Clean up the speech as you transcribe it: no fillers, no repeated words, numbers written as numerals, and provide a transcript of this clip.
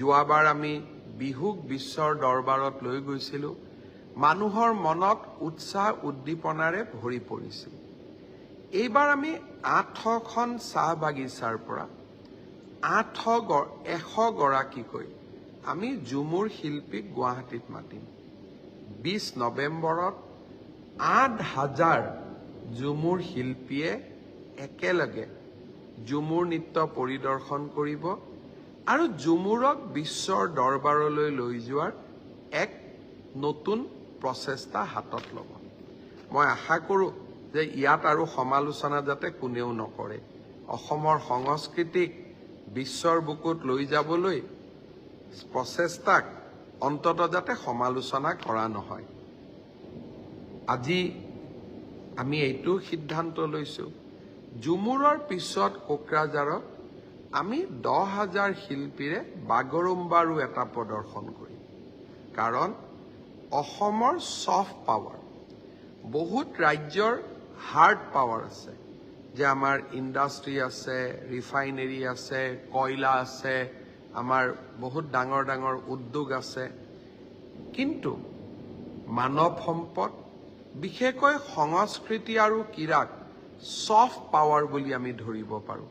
যোৱাবাৰ আমি বিহুক বিশ্বৰ দৰবাৰত লৈ গৈছিলোঁ, মানুহৰ মনত উৎসাহ উদ্দীপনাৰে ভৰি পৰিছিল। এইবাৰ আমি 800খন চাহ বাগিচাৰ পৰা 100 গৰাকীকৈ আমি ঝুমুৰ শিল্পীক গুৱাহাটীত মাতিম। 20 নৱেম্বৰত 8000 ঝুমুৰ শিল্পীয়ে একেলগে ঝুমুৰ নৃত্য পৰিদৰ্শন কৰিব আৰু ঝুমুৰক বিশ্বৰ দৰবাৰলৈ লৈ যোৱাৰ এক নতুন প্ৰচেষ্টা হাতত ল'ব। মই আশা কৰোঁ যে ইয়াত আৰু সমালোচনা যাতে কোনেও নকৰে। অসমৰ সংস্কৃতিক বিশ্বৰ বুকুত লৈ যাবলৈ প্ৰচেষ্টাক অন্ততঃ যাতে সমালোচনা কৰা নহয়। আজি আমি এইটো সিদ্ধান্ত লৈছোঁ, ঝুমুৰৰ পিছত কোকৰাঝাৰত আমি 10,000 শিল্পীৰে বাগৰুম্বাৰো এটা প্ৰদৰ্শন কৰিম। কাৰণ অসমৰ ছফ্ট পাৱাৰ, বহুত ৰাজ্যৰ হাৰ্ড পাৱাৰ আছে যে আমাৰ ইণ্ডাষ্ট্ৰী আছে, ৰিফাইনেৰী আছে, কয়লা আছে, আমাৰ বহুত ডাঙৰ ডাঙৰ উদ্যোগ আছে। কিন্তু মানৱ সম্পদ, বিশেষকৈ সংস্কৃতি আৰু ক্ৰীড়াক ছফ্ট পাৱাৰ বুলি আমি ধৰিব পাৰোঁ।